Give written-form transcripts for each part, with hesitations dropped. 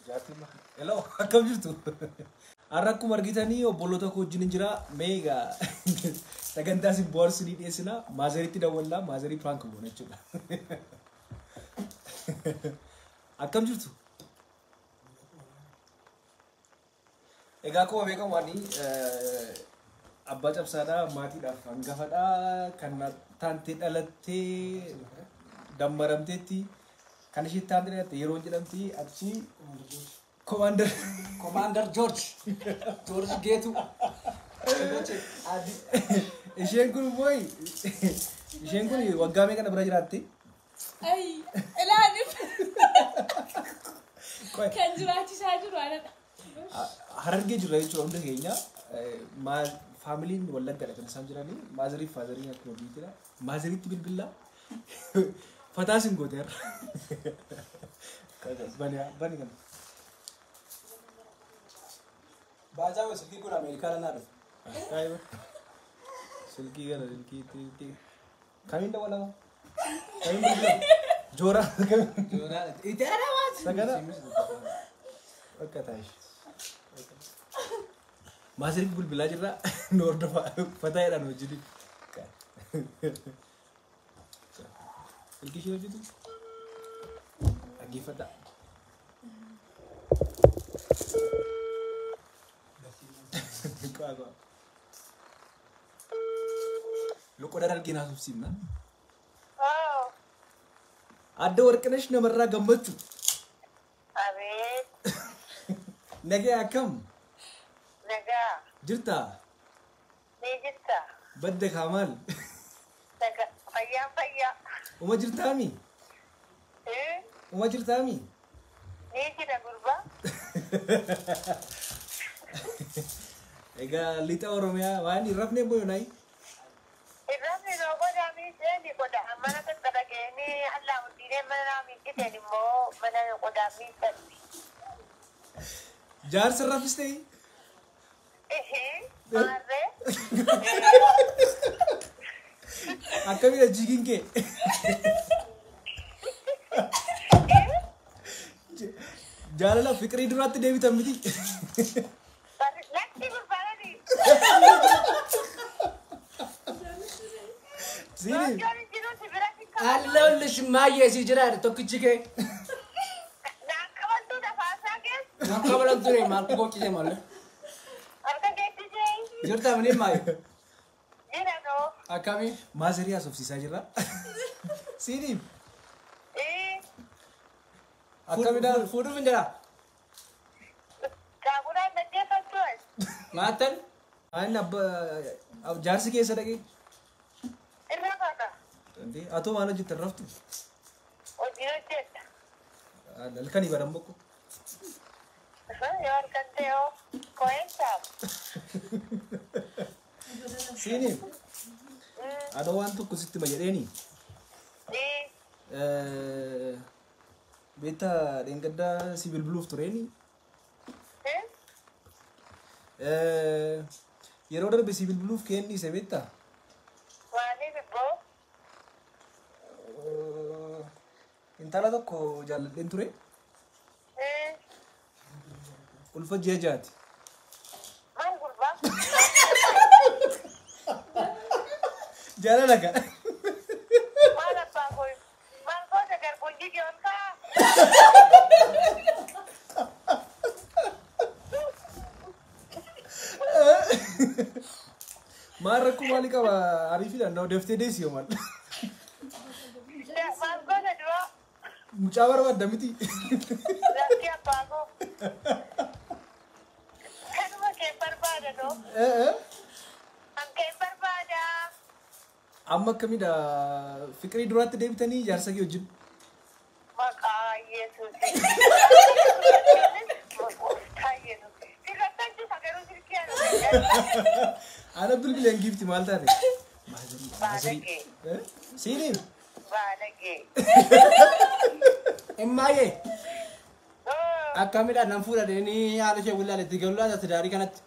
Jaartiin Hello, akkam jirtu? Har'a akkuma argitanii obboloota koo wajjin jira. Mee egaa sagantaa isin bohaarsu ni dhiyeessina. Maazariitti dawwallaa, maazarii prank goona jechuudha. Akkam jirtu? Egaa akkuma beekamu ani abbaa cabsaadhaa, maatiidhaaf hangafadhaa, kan taantee dhalattee dammaramteetti, kan ishee taantee dhalatte yeroo jedhamti achi Commander Commander George. George Geetu. Isheen kun immoo isheen kun waggaa meeqa na bira jiraatti? Ay, ilaaliif kan jiraachisaa jiru anadha. Harargee jirra jechuudha hunda keenya. Faamiliin Wallaggaadha kan isaan jiranii. Maazariif faazariin akkuma biitidha. Maazariitti bilbillaa. Fataa sin goote har'a. Bani bani kana. Baajaa silkii kun Ameerikaa lanaa dhufe. Kaayiba. Silkii kana silkii itti. Kamiin dawwalama? Kamiin bilbila? Joora. Joonaa itti arawaas. Sagana. Bakka taayish. Maazariif bilbilaa jirra. Nu hordofaa. Fataa jedhaan hojii. Silkii ishee hojjetu? Dhaggeeffadhaa. Qo'a qo'a. Loqoda argina haasofsiifna. Adda Warqinash namarraa gammachuu. Abeet, Nagee akkam? Nagaa, Jirtaa? Ni jirta. Badda kaa maal? Nagaa, fayyaan fayyaa. Uma jirtaami? Eh, Uma jirtaami? Ni jira gurbaa. Egaa lixa Oromiyaa waan hin rafne boyonaayi. Irratti noo qodaa miiceen qodaa mana qaqqadageenii allaawuddiinee mana miicciteen immoo mana qodaa miiccan. Jaarsa raffistee? Ihii, maarree. Akkamidha jigiin kee? Jaalala fiqirii duraatti deebitan miti. Lakki gurbaadhani. Siini Joon hin jiru si biratti hin qabantu. Alleellish maayyee si jira tokkichi kee. Naan qabantuu tafaasaa keessa. Naan kabalan ture maal qoqqise malee. Harka keetti jee. Jirta mini maayyee. Jira noo. Akkamii? Maazarii haasofsiisaa jirra. Siini Eh, akkamidha? Fuudhuuf hin jira. Kaaburaan dhaggeeffattu as. Maattan? Ani abba jaarsi keessa dhaqee. Irra baata. Atoo maal hojjetta raftu? Hojii hojjedha. Halkanii baran boqqo. Yoo harkan ta'e hoo ko'eensaaf. Siini adoo waan tokko sitti ma jedheeni. Beektaa dheengaddaa si bilbiluuf tureeni. Yeroo darbe si bilbiluuf kennise beektaa? Maaliif ibboo? Intala tokko jaalladheen ture. Ulfa ji'a jaati. Maal gurbaa? Jaalala ka. Maal abbaa koo? Maal goota garboonjii kee ol ka'a? Maal rakkoo maalii qaba ariifiidhaan na daftee deessi yoo maal. Maal goota dura? Mucaa barbaadda miti. Lakki abbaa koo. Kanuma kee barbaada noo? Kan kee barbaada. Amma akkamidha fiqirii duraatti deebitanii jaarsa kee wajjin? Maqaa Yesuus. Maqaa Yesuus. Sirrattan jira garuu silkii ana. Ana bilbileen giifti maal taate? Maazarii. Baalagee. Siiniin. Baalagee. Immaayee. Akkamidha nan fuudha deemanii haala ishee willaale itti galuu laata tidaarii kanatti.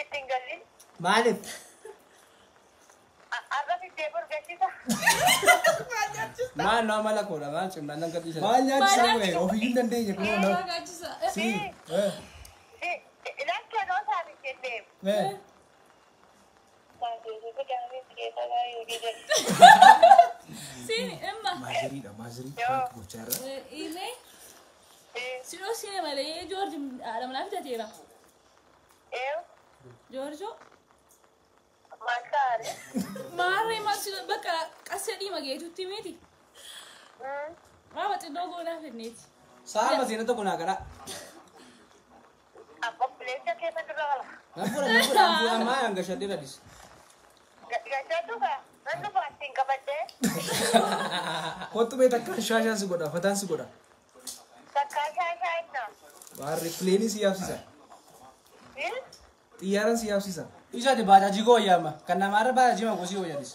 Itti hin gallin. Maaliif? Arra fiddee borgachisa. Maal nama mala koodha maal cimnaan nan gadhiisa. Maal nyaachisaa kun ofiyyuu hin dandeenye kun Maal nyaachisa? Si. Lakki anoo isaan hin jenneem. Siini emma. Maaziriidha maazirii prank gochaa irra. Illee sidhoo siine malee Joorji haadha manaa fidateera. Joorjoo. Maal taare? Maarree maal sidhoo bakka qassee dhiima geetutti miti. Maama xinnoo goonaa fenneeti. Sa'a masiina tokko naa kadhaa. Obboleessa keessa dura gala. Nan fuudha nan fuudha nan fuudha ammaa hanga shadhee dhadhis. Gashadhu kaa nan dhufa ittiin qabadhee. Kottu mee takkaan shaashaan si godha fataan si godha. Takkaa shaashaa hinna. Maarree pileenii si yaabsisa. Xiyyaaran si yaabsisa. Isaati baajaajii koo wayyaama. Kan namaarra baajaajii ma gosii wayyaadhis.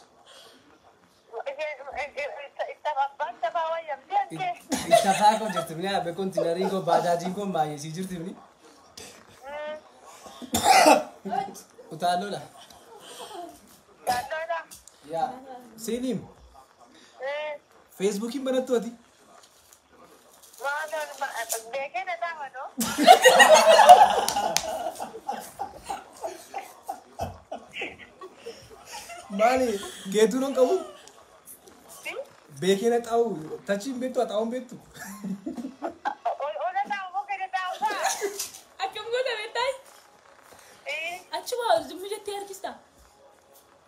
Abbaan safaa wayyamtee ankee. Ittafaa koo jirti mini abbee kontiinariin koo baajaajiin koo baay'ee jirti mini. Utaalloodha. Utaalloodha. Yaa. Siiniim feesbuukiin banattu ati. Maaloon beekee na taamanoo. Maali geetuun hin qabu? Beekee na xaa'u tachiin beektu haxaa'uun beektu. Ola taa'u moo gadi taa'u faa? Akkam goota beektaa? Achuma zimmi jettee harkista.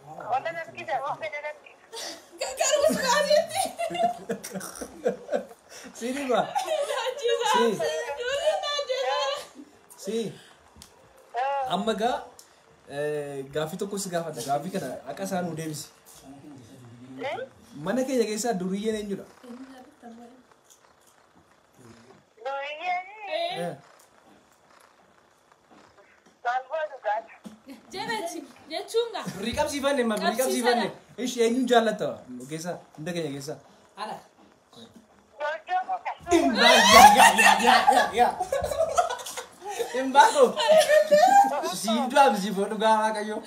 Ola harkisa moo gadi harkisa? Garuu sukaaseetti. Siiniima. Ajjeesaa. Si. Ajjeesaa. Si. Amma gaa gaaffii tokko si gaafadha. Gaaffii kana akka isaan nu deebisi. Mana keenya keessaa duriyyeen eenyudha? Duriyyeen maal gootu gaata? Jedhachi jechuun gaa. Birrii qabsiifanne ma birrii qabsiifanne. Ishi eenyuun jaallatta keessaa hunda keenya keessaa? Ana. Joorjoo koo kan. Imbaako. Siin du'aaf si fuudhu dhugaa Waaqayyoo.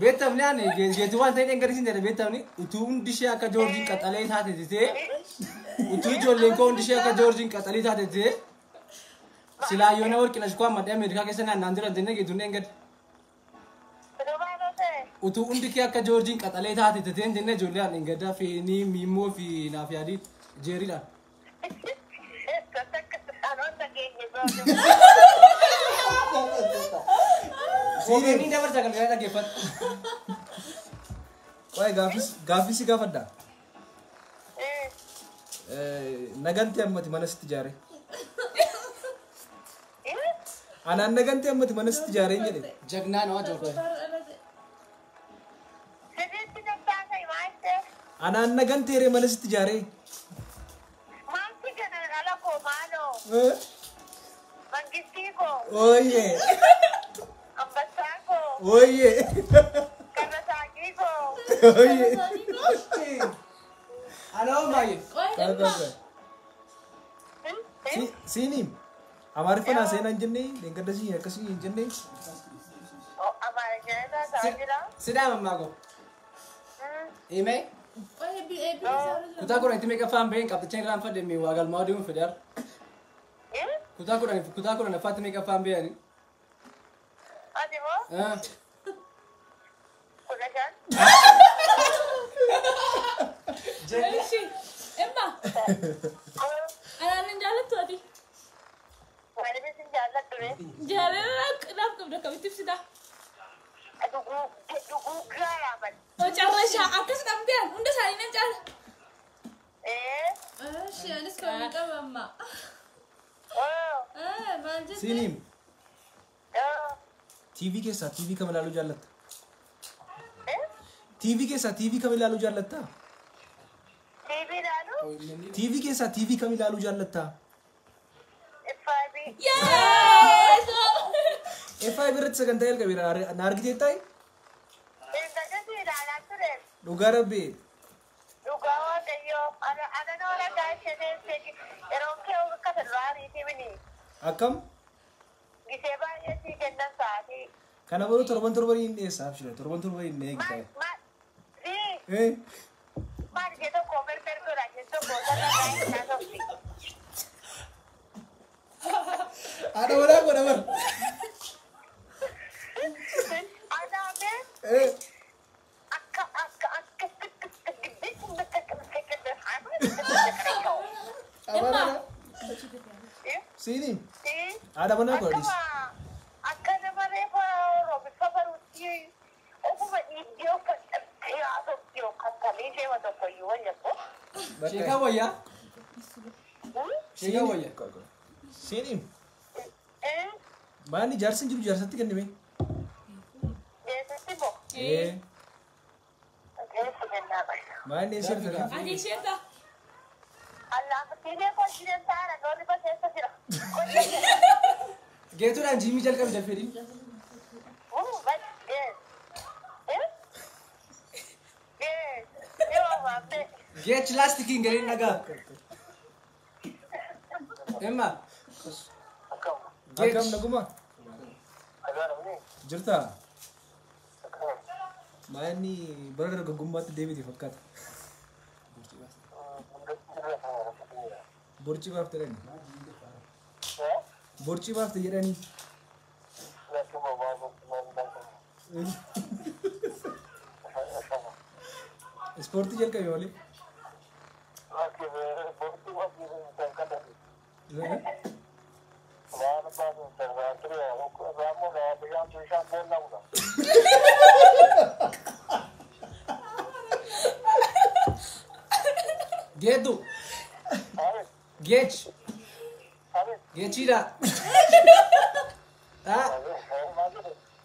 Beektamni ani geetuu waan ta'eef dhangalisiin jedhe beektamni utuu hundi ishee akka Joorjiin qaxalee taate jettee utuu ijoolleen koo hundi ishee akka Joorjiin qaxalee taate jettee silaa yoona warqina shukoo ammadhee Ameerikaa keessa naannaan jiran jennee geetuun dhengade. Utuu hundi kee akka Joorjiin qaxalee taate jettee jennee ijoollee ani gaddaa feenii miimmoo fi naaf yaadii jeeriidhaan. Siiniin dabarsa kan galaa dhaggeeffadhu. Waa'ee gaaffii si gaafadha. Nagantee ammati mana sitti ijaare. Anaan nagantee ammati mana sitti ijaareen jedhe. Jagnaa nama joorkoo. Anaan nagantee ree mana sitti ijaaree. Maalti jedhan ala koo maaloo? Mangistii koo. Ooyyee. Ambassaa koo. Ooyyee. Karrasaaqii koo. Ooyyee. Aloo baay'ee. Siiniim Amaariffaan haasa'in hin jenne leengadda siin akkasii hin jenne. Sidaa mammaa koo. Himee. Kutaa kudhanitti meeqa afaan baheen qabxicha irraan fadhe mee waa galmaa deemuun fedhe har'a. Kutaa kudhan kutaa kudhan affaatti meeqa afaan baheen? Ati moo? 15. Eshi, Emma. Anaan hin jaallattu ati. Maaliif isin jaallattu ree? Jaalala naaf qabdu akkamitti ibsita? Dhuguu garaa Carrashaa akkas dhabdeen hunda isaanii nan caala. Eshi, anis kan qaba amma. Maal jette? Siiniim TV keessaa TV kam ilaaluu jaallatta? TV keessaa TV kam ilaaluu jaallatta? TV ilaalu? TV keessaa TV kam ilaaluu jaallatta? FIB. Yes! FIB irratti sagantaa jalqabeera na argitee taa'i? Intalli ilaalaa ture. Dhugaa rabbi. Dhugaa Waaqayyoo. Ana noora gaashee teessee yeroo kee akka duraa ariitii mini. Akkam? Gisee baay'ee sii kennan sa'aatii. Kana boruu torban torban hin dhiyeessa abshira torban torban hin eegita. Maal? Sii. Maal ishee tokko mermer godha ishee tokko sarara gaashee softi. Amaara. Siini. Haadha manaa koo dhiisi. Akka nama reefa Oromifa baruutti ofuma dhiibdee uffadhattee haasofti yookaan ishee tokko iyyuu wayya. Sheekaa wayyaa? Sheekaa wayya? Siini. Maanni jaarsi hin jiru jaarsatti kennime. Geessutti moo? Ee. Geessu kennaa qaba. Maanni eessa jirta? Ati isheeta. Allaattiilee kontineen ta'an doorri keessa jira. Geetuudhaan jiimii jalqabi dafeedhi. Geech laastikiin galiin dhagaa. Emma. Akkam naguma? Jirtaa? Maanni bara dargaggummaatti deebite fakkaata. Borcii baafte jedhani. Borcii baafte jedhani. Ispoortii jalqabe malee. Geetu. Geech. Geechiidha.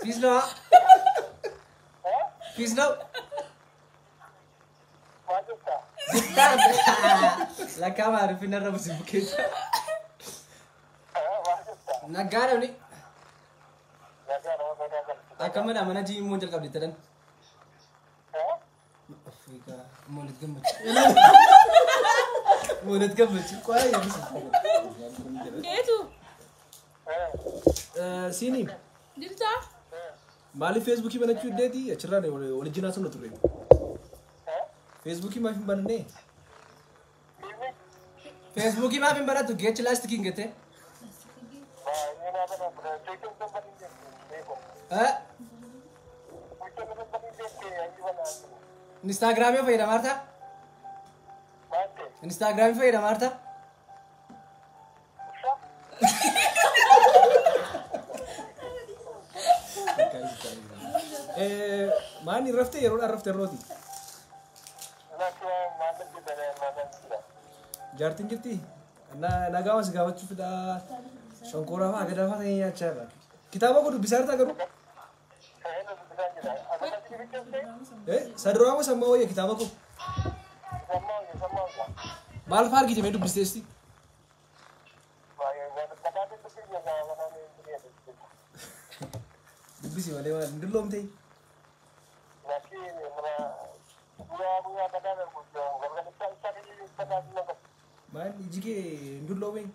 Fiisloo. Fiisloo. Lakkaa maariif hin arrabu si bukkeessa. Naggaa dhabni. Akka mana mana jiimii immoo jalqabde jedhan. Afrikaa moolet gammachu. Moolet gammachu. Geetu. Siini. Jirtaa? Maaliif feesbuukii banachuu iddeeti achirraan waliin haasofna turre. Feesbuukii maaf hin banannee? Feesbuukii maaf hin banattu geechi laastikiin gattee. Instaagiraamii fayyadamaa jirtaa? Instaagiraamii fayyadamaa jirtaa? Maanni raftee yeroodhaan raftee rooti? Jaartiin jirti? Nagaa waan si gaafachuu fedhaa. Shonkoraa fa'aa gadaa fa'aa ta'ee nyaachaa jira. Kitaaba koo dubbisaa jirtaa garuu? Saduraa moo sammaa wayya kitaaba koo? Maal fa'aa argite mee dubbisteesti? Dubbisi malee maal hin dulloomtee? Maal iji kee hin dulloomee?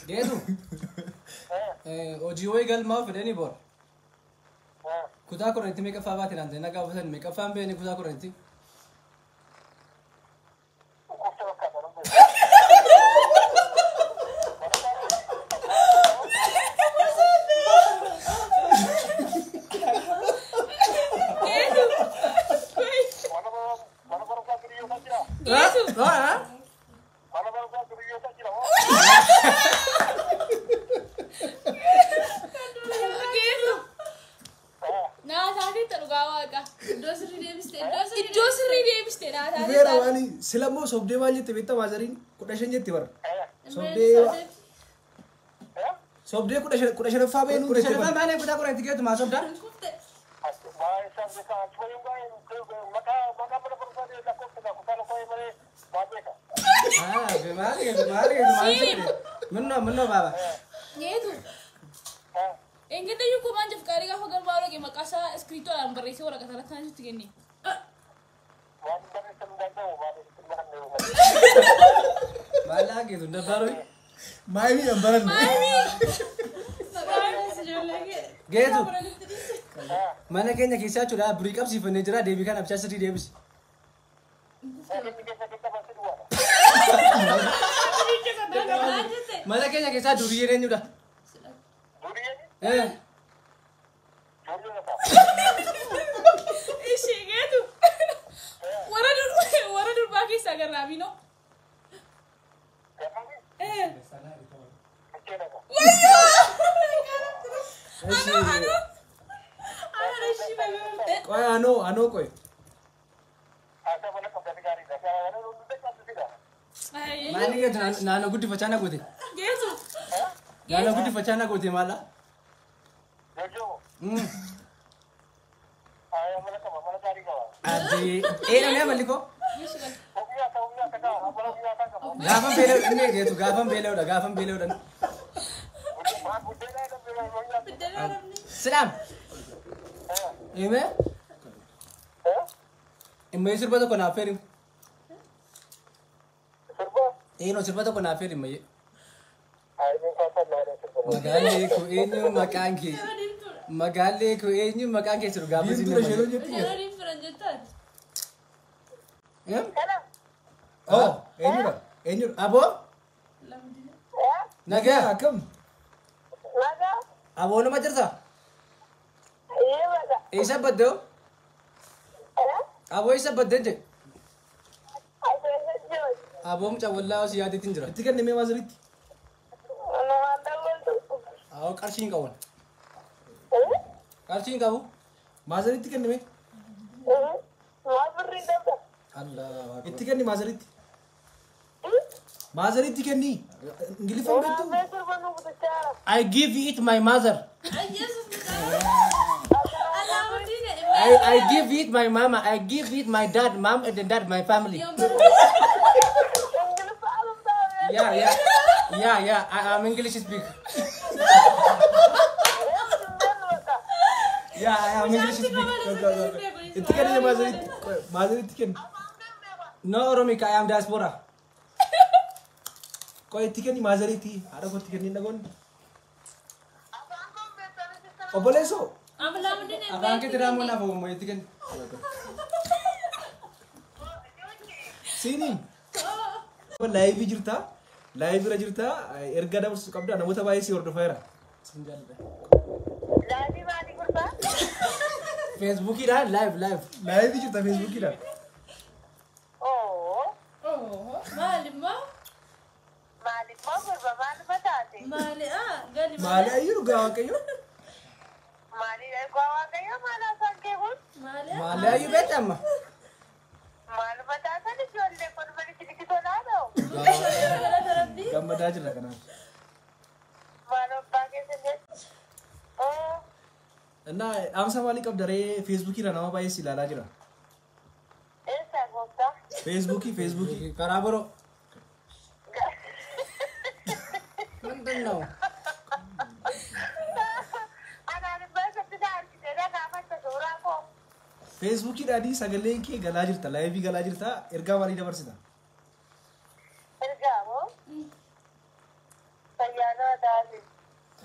Geetu. Hojii wayii galmaa fedhanii bor. Kutaa kudhanitti meeqaffaa baate naan ta'e nagaa uffatan meeqaffaan beekni kutaa kudhanitti. Geetu. Geetu. Naa taateetta dhugaa waaqa. Iddoo sirrii deebiste. Iddoo sirrii deebiste naa Dhufeera taateetta. waani sila immoo sobdee maal jette beektaa maazariin 15 jette bara. Sobdee 15ffaa beenuu Kudha jette shanaffaan bara. baanee kutaa kudhanitti geetu maa sobdaa? Kufte. Maali geetu maali geetu maali geetu. Minnoo minnoo baaba. Geetu. Engedde yukkuu maan jafqaarii gaafa galmaa dhaqe maqaa isaa iskiriiptoodhaan barreessee waraqaa irratti kan sitti kenne. Maallaa geetu dabbaaroo. Maayimii hin baranne. Geetu. Mana keenya keessaa jechuudha birii qabsiifannee jira deebii kana bishaan sirrii deebisi. Mana keenya keessaa duriyyeen eenyudha? Anoo qoy. Maali geetu naannoo guddifachaa na goote. Geetu. Naannoo guddifachaa na goote maala. Addee eelamee amalli koo. Gaafan beela'uudha inni geetu gaafan beela'uudha gaafan beela'uudha. Silaam. Himee. Immayee sirba tokko naaf feeri. Eenyu sirba tokko naaf feeri immayee. Magaallee koo eenyu maqaan kee? Magaallee koo eenyu maqaan kee jiru gaafa Diimtuudha ishee jetti. Oh, eenyudha? Eenyudha? Aboo? Nagaa? Akkam? Aboo nama jirta? Eessa baddee? Aboo eessa baddee jee? Aboo mucaa wallaa osoo yaadeetiin jira. Itti kennimee maasiritti? Awwa qarshii hin qabu. Qarshii hin qabu. Maasiritti kennimee? Itti kenni maasiritti. Maasiritti kenni. Ingiliffaan beektu? I give it my mother. I give it my mama. I give it my dad, mom and dad, my family. Yeah, yeah. Yeah, yeah. I am English speak. Yeah, I am English speak. Itti kenni maasiritti. Maasiritti kenni. No, Oromika, I am diaspora. Qoy itti kenni maasiritti. Haadha koo itti kenni dhagoon. Obboleessoo. Afaan keetti raamoo naaf oomo itti kenni. Siiniin. Laayivii jirta. Laayivii irra jirta. Erga dabarsuu qabda. Namoota baay'ee si hordofaa jira. Sin jaalladha. Feesbuukiidhaan live live. Laayivii jirta feesbuukiidhaan. Maali ayyuu dhugaa waaqayyo? Maali ayyuu beekta amma? Gammadaa jirra kanaaf. Innaa dhaamsa maalii qabda ree feesbuukiirra nama baay'ee si ilaalaa jira. Feesbuukii feesbuukii. Karaa boroo. ምንድን ነው? Feesbuukiidhaan sagaleen kee galaa jirta. Laayivii galaa jirta. Ergaa maalii dabarsita?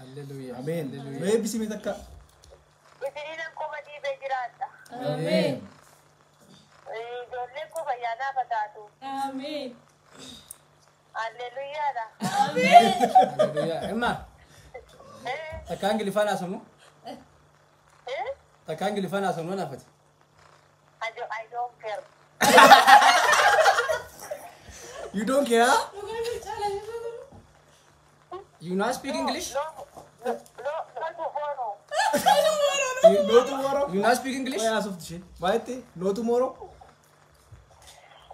Alleluuyaa. Ameen. Nu eebbisime takka. Ameen. Ameen. Alleluuyaa. Emma. Takka Ingiliffaan haasofnu? Takka Ingiliffaan haasofnu naafati. I don't care. You don't care? You not speak English? No, no, no tomorrow. No tomorrow? You not speak English? Qoy haasofti isheen. Maal jette? No tomorrow?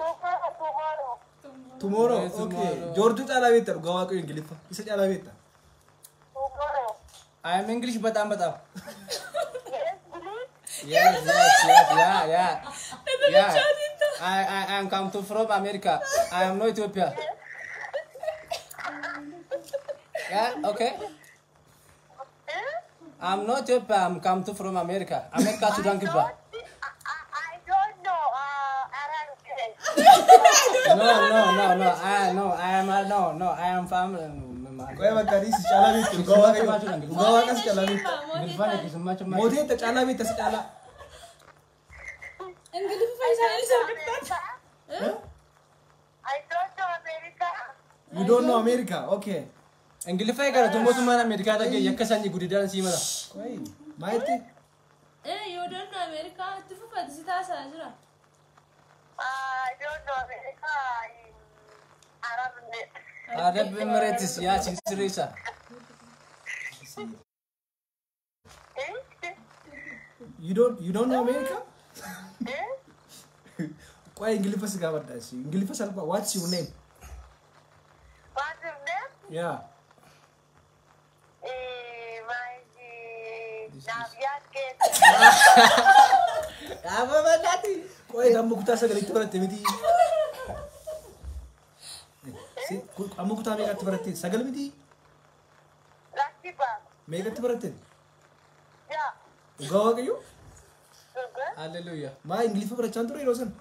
Tomorrow, tomorrow. Tomorrow. Yes, Okay. tomorrow. Joorjuu caalaa beekta dhugaa waaqayyo Ingiliffa. Isa caalaa beekta. Tomorrow. I am English በጣም በጣም. Yes, please. Yes, yes, yes, yeah, yeah. Yeah. I am come to from America. I am no Ethiopia. Yeah, okay. I'm not Ethiopia. I'm come to from America. America Sudan Kiba. I don't know. Arabic. No, no, no, no. I no. I am no, no. I am from. Qoy bakka dhiisi caalaa beektu dhugaa waaqayyo. Dhugaa waaqas caalaa beektu. Mooteetta caalaa beekta si caalaa. Ingiliffa isaanii sirbitti. I don't know America. You don't know America. Okay. Ingiliffa eegala mootummaan Ameerikaa dhagee yakka sanyii guddidaan sii mala. Qoy maal jette? Yoo don't know America itti fufati si taasisaa jira. I don't know America. Arabic. Arab Emirates yaa si sirreessa. You don't know America? Qoy Ingiliffa si gaafadha. Ingiliffa salphaa. What's your name? What's your name? Yeah. My Naafyaad Geetu. Dhaaba bal'aati. Qoy amma kutaa sagalitti baratte miti. Amma kutaa meeqatti baratte? Sagal miti? Lakki ba'a. Meeqatti baratte? Yaa. Dhugaa Waaqayyo? Dhugaa. Halleluuyaa. Maa Ingiliffa barachaa ture yeroo sana?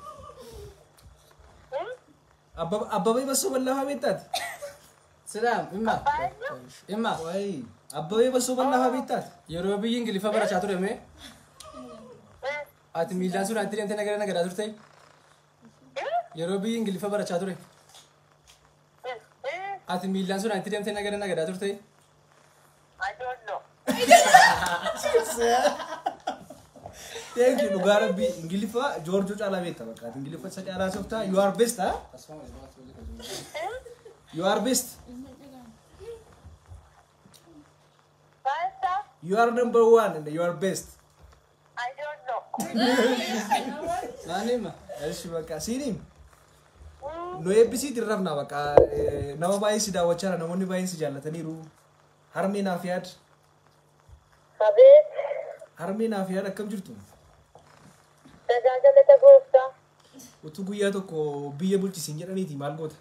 Abbabee Bassoo Ballaafaa beektaati? Silaam imma. Imma. Qoy Abbabee Bassoo Ballaafaa beektaati? Yeroo biyyi Ingiliffa barachaa ture mee ati miilaan sun ati deemtee nagara nagadaa turte? Yeroo biyyi Ingiliffa barachaa ture ati miilaan sun ati deemtee nagara nagadaa turte? I don't know. Thank you dhugaa Rabbii Ingiliffa Joorjoo caalaa beekta bakka ati Ingiliffa isa caalaa softaa you are best ha? You are best. Maal You are number one and you are best. I don't know. Maal hima? Eshi bakka siiniin nu eebbisiitiin rafna bakka nama baay'ee si daawwachaa jira namoonni baay'een si jaallataniiru. Harmee naaf yaad. Abeet. Harmee naaf yaad akkam jirtu? Tajaajilata gooftaa. Utuu guyyaa tokko biyya bulchisiin jedhaniiti maal goota?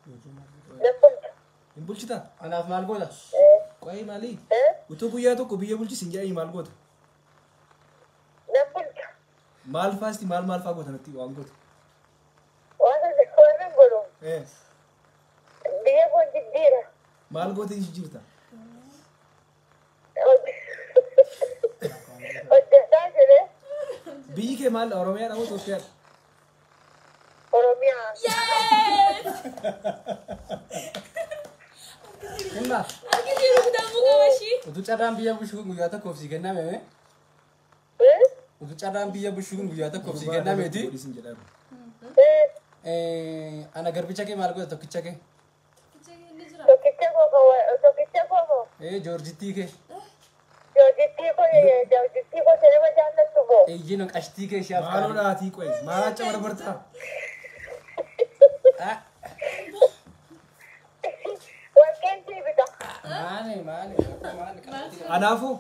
Nan bulcha. Hin bulchitaa? Anaaf maal goota? Qo'ee maali? Utuu guyyaa tokko biyya bulchisiin jedhanii maal goota? Nan bulcha. Maal faasti maal maal faa goota natti waan goota? Waan hin godhu. Biyya koo jijjiira. Maal goota jijjiirta? Hojjetaa jedhee. Biyyi kee maal Oromiyaadha moo Itoophiyaadha? Oromiyaa. Yes! Imma. Harki jiru kutamuu qaba ishii. Utuu carraan biyya bulchuu kun guyyaa tokkoof sii kenname mee? Utuu carraan biyya bulchuu kun guyyaa tokkoof sii kennameeti. Ana garbicha kee maal goota tokkicha kee? Tokkicha koo tokkicha koo moo? Joorjittii kee. Joorjittii koo joorjittii koo nama jaallattu moo? Eeyyee qashtii kee ishee afaan. Maaloo dhaatii qo'e maal acha barbartaa? Warqeen sii bita. Maali maali maali. Anaafuu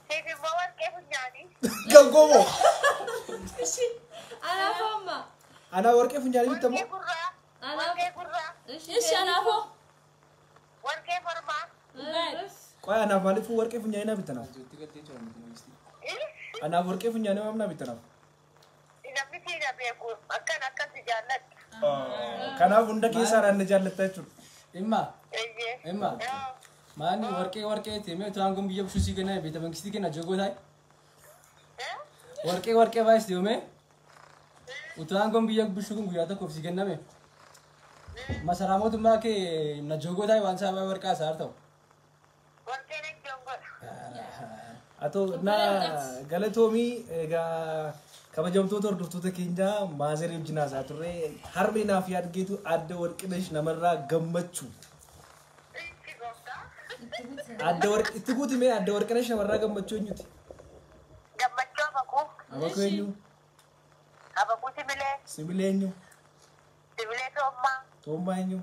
Siif immoo warqee funyaanii. kan goomoo. Anaafoo amma. Anaa warqee funyaanii bitta moo? Warqee gurraa. Warqee gurraa. Ishi anaafoo. Warqee mormaa. Qo'e anaaf maaliif warqee funyaanii naa bitta naaf? Anaaf warqee funyaanii maal naa bitta naaf? Namni siina beeku akkan akkas jaalladha. Kanaaf hunda keessaa naanna jaallatta jechuudha. Imma. Eeyyee. Imma. Maani warqee warqee teemee utuu aangoon biyya bulchuu sii kenname beeta mangistii kenna jogoo taa'e. Warqee warqee baay'is deemee utuu aangoon biyya bulchuu kun guyyaa tokkoof sii kenname. Masaraa mootummaa kee na jogoo taa'e waan isaa warqaa isaa ta'u. Warqeen iddoon godha. Atoo na galatoomii egaa kabajamtoota hordoftoota keenyaa maazarii wajjin haasaa turre harmee naaf yaadgeetu adda warqinesh namarraa gammachuu. Itti gooftaa. Adda warqi itti guutimee adda warqinesh namarraa gammachuu eenyuti? Gammachuu abakuu. Abakuu eenyu? Abakuu similee. Similee eenyu? Similee Toommaa. Toommaa eenyu?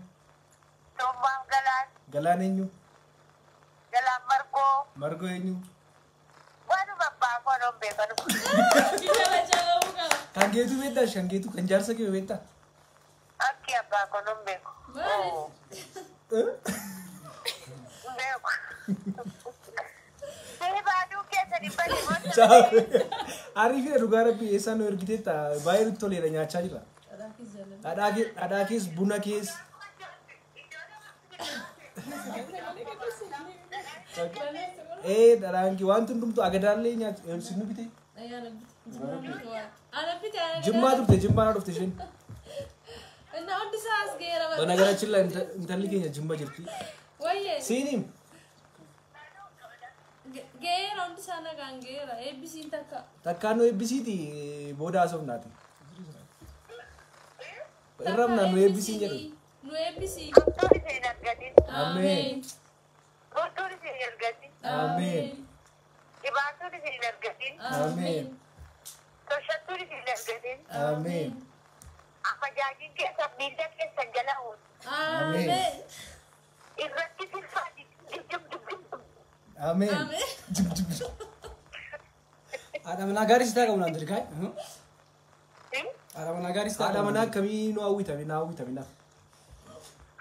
Toommaa Galaan. Galaan eenyu? Galaan Margoo. Margoo eenyu? Waanuma abbaa koo noon beekanu. Kabajamuu qaba. Kan geetu beektaa? Kan geetu kan jaarsa kee beektaa? Akki abbaa koo noon beeku. Hin beeku. Sii baaduu keessan hin badii moo? Ariifidha dhugaa Rabbii eessaan nu ergiteetta baay'ee nutti toleera nyaachaa jira. Dhadhaa kees buna kees. Dhadhaan kee wanti hundumtuu agadaallee nyaata nu bite. Ana bite ana Jimmaa turte jimmaa na dhufte isheen. Inni hundi isaa as geera bakka. Banagaraachin la intalli keenya jimma jirti. Wayyee. Siiniim Geera hundi isaa nagaan geera eebbisiin takka. takkaan nu eebbisiiti booda haasofnaati. Irramna nu eebbisiin jedhu. Nu eebbisii. Furtuun isin hin argatin. Ameen. Furtuun isin hin argatin. Ameen. Dhibaatuun isin hin argatin. Ameen. argatin. Ameen. Amma jaajiin keessan miila keessan jala oolu. Ameen. Irratti sirfaa jib jib jib jib. Ameen. Ameen. Jib jib jib. Haadha manaa gaarii sitaa qabu naan jedhi kaay. Haadha manaa gaarii sitaa Haadha manaa akkamii nu hawwitame na hawwitame naaf.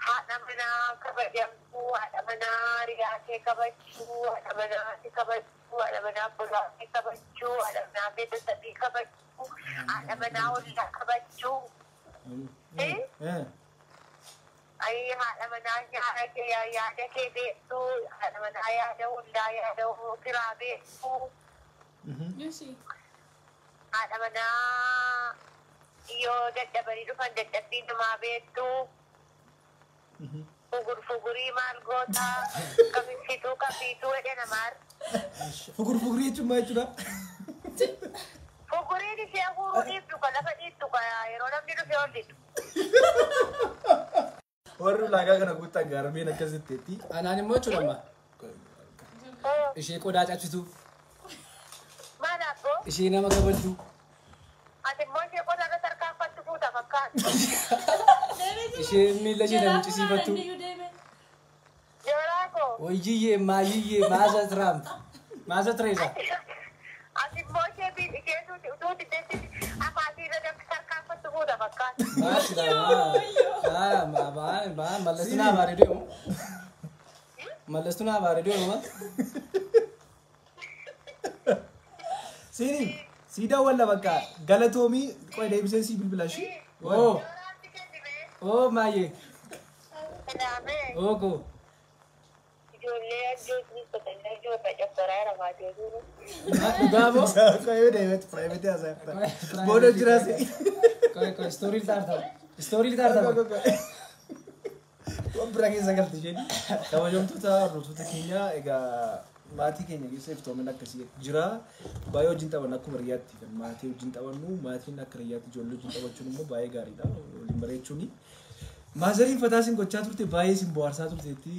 Haadha manaa kabajamtuu, haadha manaa riyaatee kabajchuu, haadha manaa si kabajchuu, haadha manaa bolaatee kabajchuu, haadha manaa beeksisanii kabajchuu, haadha manaa ollaa kabajchuu. Ayi haadha manaa nyaara kee yaada kee beektuu, haadha manaa yaada ollaa yaada firaa beektuu, haadha manaa yoo dadhabanii dhufan dadhabbii namaa beektuu. Fugur fugurii maal gootaa kamissituu kamiituu jedhe namaar. Fugur fugurii jechuun maal jechuudha? Fuguriin ishee huuruu dhiibdu ka lafa dhiibdu ka yeroo namni dhufe hollitu. Warri ulaagaa kana guutan gaarmeen akkasitteetti. Anaan immoo jechuudha amma. Ishee qodaa cabsitu. Maal abboo? Ishee nama kabajju. Ati immoo ishee qodaa irra tarkaanfattu fuuta fakkaata. Ishee miila ishee namchisiifattu. Jooraa koo. Wayyiyyee maayiyyee maaza Tiraamp. Maaza Tireeza. Ati immoo ishee ishee utuu diddeetti afaatii irra tarkaanfattu fuuta fakkaata. Maasila maa maa maa maa mallattuu naa baaree deemu. Mallattuu naa baaree deemu ma. Siini sii daawwanna bakka galatoomii qoy deebisee sii bilbila ishii. Oo Jooraatti kennime. oo maayyee Kanaafee oo koo. ijoollee ajjeesni qotanna ijoollee cabsaraa ramaatee jiru. Dhugaa boo. Qoy deebi'eetu private haasaa. Booda jiraase. Qoy qoy istoorii taarta. Istoorii taarta. Waan biraa keessa galte isheen. Kabajamtoota hordoftoota keenya egaa maatii keenya keessa iftoomina akkasii jira. Baay'ee wajjin taphanna akkuma hiriyaatti kan maatii wajjin taphannu maatiin akka hiriyaatti ijoollee wajjin taphachuun immoo baay'ee gaariidha. Waliin bareechuuni. Maazariin fataa isin gochaa turte baay'ee isin bohaarsaa turteetti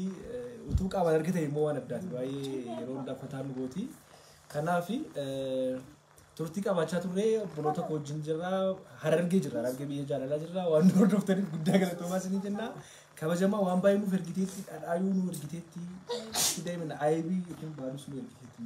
utuu qaamaan argite immoo waan addaati baay'ee yeroo hundaa fataa nu gooti. Kanaaf turtii qabaachaa turre obboloota koo wajjin jirra Harargee jirra Harargee biyya jaalalaa jirra waan nu hordoftaniif guddaa galatoomaa isinii jenna. Kabajamaa waan baay'ee nuuf ergiteetti dhadhaayuu nu ergiteetti itti deemina ayibii yookiin baadus nu ergiteetti.